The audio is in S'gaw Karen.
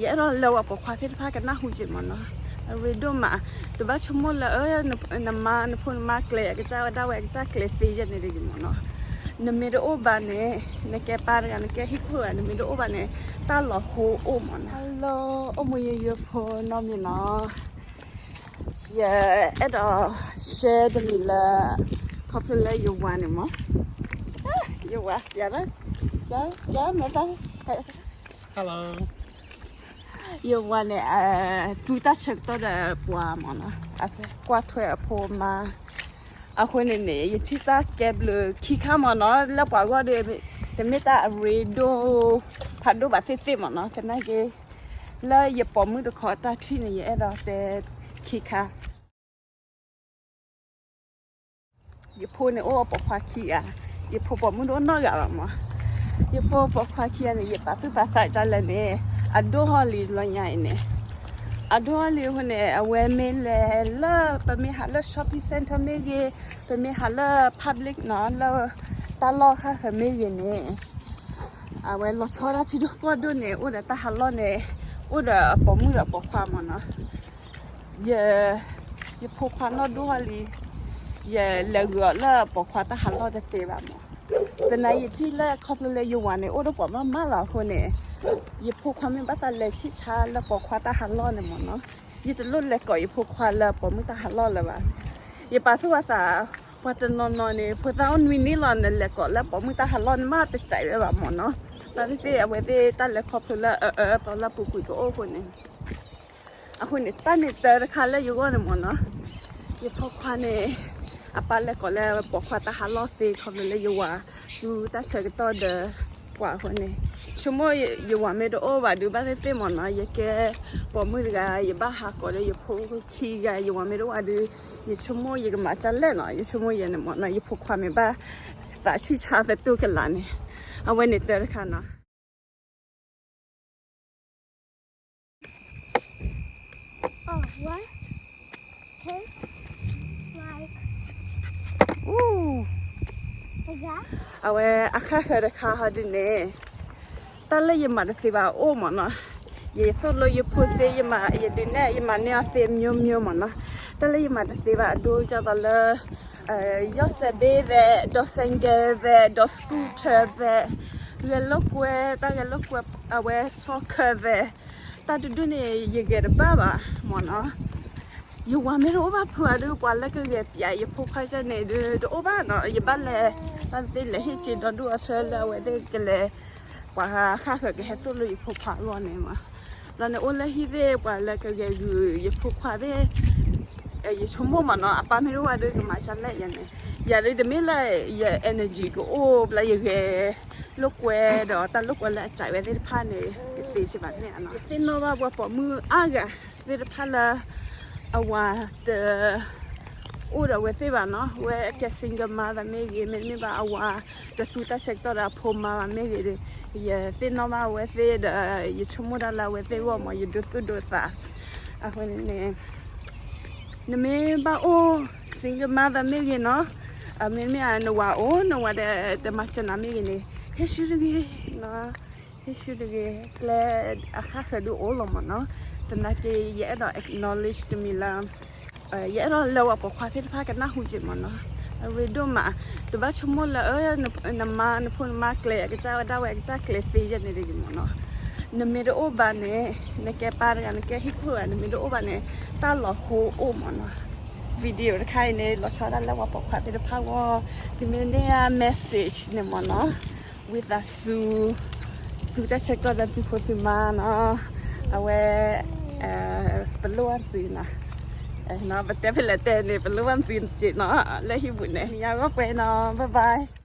ယအဲၣ်ဒိးလၢဝဲပိာ်ခွါသ့ၣ်တဖၣ်ကနၢ်ဟူက့ၤမ့ၢ်နီၤ, အရ့ဒိၣ်မး, တဘၣ်ဆိကမိၣ်လၢ နမါနဖိနမါကျဲအကစၢ်ဝဲဒၣ်ဝဲအကစၢ်ကျဲသ့ယဲန့ၣ်တဂ့ၤမ့ၢ်နီၤ, နမ့ၢ်တအိၣ်ဘၣ်န့ၣ်, နကဲပၢ်တဂၤ နကဲဟံၣ်ခိၣ်တဂၤ နမ့ၢ်တအိၣ်ဘၣ်န့ၣ် တၢ်လီၤဟိအိၣ်မ့ၢ်နီၤ, ဟဲလိ အိၣ်မူယယိဖိနီတမံၤနီၤ ယအဲၣ်ဒိး share တမံၤလၢ ခီဖျိလၢယဝၤန့ၣ်မ့ၢ်, ယဝၤ ယၤ, ယၤမဲာ်သၣ်, ယဝၤန့ၣ် သူတၢ်ဆၢကတီၢ်ဒီးပှၤမ့ၢ်နီၤ, ကွၢ်ထွဲအဖိအမါ, အဃိန့ၣ်န့ၣ် ယထံၣ်တၢ်ကဲဘျုးခံခါမ့ၢ်နီၤ, လၢပှၤဂီၢ်ဒီး တမ့ၢ်တၢ်အရ့ဒိၣ် ဖးဒိၣ်ဘၣ်သ့ၣ်သ့ၣ်မ့ၢ်နီၤ, သနာ်က့ လၢယပိာ်မုၣ်တခီတၢ်ထံၣ်န့ၣ် ယအဲၣ်ဒိးတဲခံခါ ယဖိန့ၣ်အိၣ်အပိာ်ခွါခံဂၤ, ယဖိပိာ်မုၣ်တအိၣ်နီတဂၤဘၣ်မ့ၢ်, ယဖိပိာ်ခွါခံဂၤန့ၣ် ယပာ်သူၣ်ပာ်သးဒ်လဲၣ်န့ၣ်, အဒိၣ်ထီၣ်လံလီၤညါအံၤန့ၣ်, အဒိၣ်ထီၣ်လံအဃိန့ၣ် အဝဲမ့ၢ်လဲၤလၢ ပမ့ၢ်ဟးလၢ shopping center မ့ၢ်ဂ့ၤ, ပမ့ၢ်ဟးလၢ public နီၤ လၢတၢ်လီၢ်ခါဃၢၤမ့ၢ်ဂ့ၤန့ၣ်, အဝဲလီၤဆီဒၣ်ထံဒိၣ်ကီၢ်ဒိၣ်န့ၣ် အိၣ်ဒီးတၢ်ဟးလီၢ်န့ၣ်, အိၣ်ဒီးအပိာ်မုၣ်ဒီးအပိာ်ခွါမ့ၢ်နီၤ ယ, ယဖိခွါနီၢ်ဒိၣ်ထီၣ်လံ, ယလဲၤဂုာ်အီၤလၢပိာ်ခွါတၢ်ဟးလီၢ်တသ့ဘၣ်မ့ၢ်, သနာ်ယထံၣ်လၢခီဖျိလၢယဝၤန့ၣ် အိၣ်ဒီးပှၤမးမးလီၤအဃိန့ၣ်, ယဖိခွါမ့ၢ်ဘၣ်သးလဲၤဆံၣ်ဆါလၢပိာ်ခွါတၢ်ဟးလီၢ်န့ၣ်မ့ၢ်နီၤ, ယတလိၣ်လဲၤကိးယဖိခွါလၢပိာ်မုၣ်တၢ်ဟးလီၢ်လၢၤဘၣ်, ယပာ်သူၣ်ပာ်သး, ပှၤတနီၤနီၤန့ၣ် ဖိသၣ်အိၣ်နွံနံၣ်လီၤ နလဲၤကိးလၢပိာ်မုၣ်တၢ်ဟးလီၢ်န့ၣ် မ့ၢ်တစဲးဝဲဘၣ်မ့ၢ်နီၤ, ဘၣ်သ့ၣ်သ့ၣ် အဝဲသ့ၣ်တၢ်လဲၤခီဖျိလၢအအၢအသီလၢပူၤကွံာ်ကအိၣ်အဃိန့ၣ် အဃိန့ၣ် တၢ်န့ၣ်တၢ်တခါလၢယဂီၢ်န့ၣ်မ့ၢ်နီၤ, ယဖိခွါန့ၣ်, အပၢ်လဲၤကိးလၢပိာ်ခွါတၢ်ဟးလီၢ်သ့ ခီဖျိလၢယဝၤ, သူတၢ်ဆၢကတီၢ်ဒီးပှၤအဃိန့ၣ်, ဆိကမိၣ်ယဝၤမ့ၢ်တအိၣ်ဘၣ်ဒီး ဘၣ်သ့ၣ်သ့ၣ်မ့ၢ်နီၤ ယကဲပိာ်မုၣ်တဂၤ ယဘၣ်ဟးကိးဒီးယဖိခံဂၤ ယဝၤမ့ၢ်တအိၣ်ဘၣ်ဒီး, ယဆိကမိၣ်ယကမၤဒ်လဲၣ်နီၤ ယဆိကမိၣ်ယဲန့ၣ်မ့ၢ်နီၤ ယဖိခွါမ့ၢ်ဘၣ်, သးဆံၣ်ဆါသတူၢ်ကလာ်န့ၣ်, အဝဲန့ၣ်တၢ်တခါနီၤ အဝဲအဃၣ်ဃၢၤတခါဟီဒုန့ၣ်, တၢ်လၢယမၤတသ့ဘၣ်အိၣ်မ့ၢ်နီၤ, ယသိၣ်လိယဖိသ့ ယမၤယဒုးနဲၣ် ယမၤန့ၢ်အီၤသ့မျိုးမျိုးမ့ၢ်နီၤ, တၢ်လၢယမၤတသ့ဘၣ်အဒိဒ်သိးလၢ ယီၢ်စဲးဘ့ၣ်သဲး ဒီး ဆိုင်ကယ်သဲး ဒီး scooterသဲး, ဂဲၤလိာ်ကွဲ တၢ်ဂဲၤလိာ်ကွဲ အဝဲ soccerသဲး, တၢ်တဒူၣ်န့ၣ် ယဂဲၤတဘၣ်ဘၣ်မ့ၢ်နီၤ, ယဝၤမ့ၢ်တအိၣ်ဘၣ်ဖုးအဒုး ပှၤလၢကဂဲၤပၠးယဖိခွါကၢ်န့ၣ်ဒုး တအိၣ်ဘၣ်နီၤ, ယဘၣ်လဲၤ ဘၣ်သ့ၣ်သ့ၣ်လဲၤဟ့ၣ်က့ၤဒီဒူၣ်အီၤဆၢလၢအဝဲသ့ၣ်ကလဲၤ ပှၤဃၣ်ဃၢၤကဟဲသိၣ်လိယဖိခွါအဂီၢ်န့ၣ်မး, ဘျီန့ၣ်အိၣ်လၢဟံၣ်သ့ၣ် ပှၤလၢကဂဲၤဂုာ်ယဖိခွါသ့ၣ်, ယဆိကမိၣ်မ့ၢ်နီၤ အပၢ်မ့ၢ်တအိၣ်ဘၣ်ဒီးကမၤဒ်လဲၣ်ယဲန့ၣ်, ယၤဒုးတမ့ၢ်လၢယ energy ကအိၣ် ဘျီယဂဲၤလိာ်ကွဲဒီးတၢ်လိာ်ကွဲလၢအစးဝဲသ့ၣ်တဖၣ်န့ၣ် ယသ့စ့ၢ်ဘၣ်န့ၣ်, ယသ့ၣ်နီၣ်ဘၣ်ပှၤပိာ်မုၣ်အါဂၤသ့ၣ်တဖၣ်လၢ အဝၤတ အိၣ်ဒီးအဝဲသ့ၣ်ဘၣ်နီၤ, ဝဲကဲ single mother မ့ၢ်ဂ့ၤ, မ့တမ့ၢ်ဘၣ်အဝၤတသူတၢ်ဆၢကတီၢ်ဒီးအဖိမါဘၣ်မ့ၢ်ဂ့ၤဒီး, ယသ့ၣ်နီၣ်ဘၣ်အဝဲသ့ၣ်ဒီး ယဆိကမိၣ်တၢ်လၢအဝဲသ့ၣ်အဂီၢ်မး ယဒိသူၣ်ဒိသး, အဃိန့ၣ်န့ၣ် နမ့ၢ်ဘၣ်အိၣ် single mother မ့ၢ်ဂ့ၤနီၤ, မ့တမ့ၢ်နဝၤအိၣ် နဝၤဒီးတမၤစၢၤနၤမ့ၢ်ဂ့ၤန့ၣ် ဟ့ၣ်ဆူတဂ့ၤနီၤ, ဟ့ၣ်ဆူတဂ့ၤ, ကျဲအဃၣ်ဃၢၤဒုးအိၣ်လီၤမးနီၤ, သနာ်က့ ယအဲၣ်ဒိး acknowledge တမံၤလၢ ယအဲၣ်ဒိးလၢဝဲပိာ်ခွါသ့ၣ်တဖၣ်ကနၢ်ဟူက့ၤမးနီၤ, အရ့ဒိၣ်မး, တဘၣ်ဆိကမိၣ်လၢ နမါနဖိနမါကျဲအကစၢ်ဝဲဒၣ်ဝဲအကစၢ်ကျဲသ့ယဲန့ၣ်တဂ့ၤမးနီၤ, နမ့ၢ်တအိၣ်ဘၣ်န့ၣ် နကဲပၢ်တဂၤ နကဲဟံၣ်ခိၣ်တဂၤ နမ့ၢ်တအိၣ်ဘၣ်န့ၣ် တၢ်လီၤဟိအိၣ်မးနီၤ, video တခါအံၤန့ၣ် လီၤဆီဒၣ်လၢဝဲပိာ်ခွါသ့ၣ်တဖၣ်အဂီၢ်, သုမ့ၢ်န့ၢ် message န့ၣ်မးနီၤ ဝံသးစူၤ သူတၢ်ဆၢကတီၢ်ဒီးသုဖိသုမါနီၤ, အဝဲ ပလိၣ်ဘၣ်သုနီၤ, ပတဲဖဲလဲၣ်တဲန့ၣ် ပလိၣ်ဘၣ်သုက့နီၤ, လၢဟံၣ်ပူၤန့ၣ် ယၤဂီၢ်ပှဲၤနီၤ, bye bye.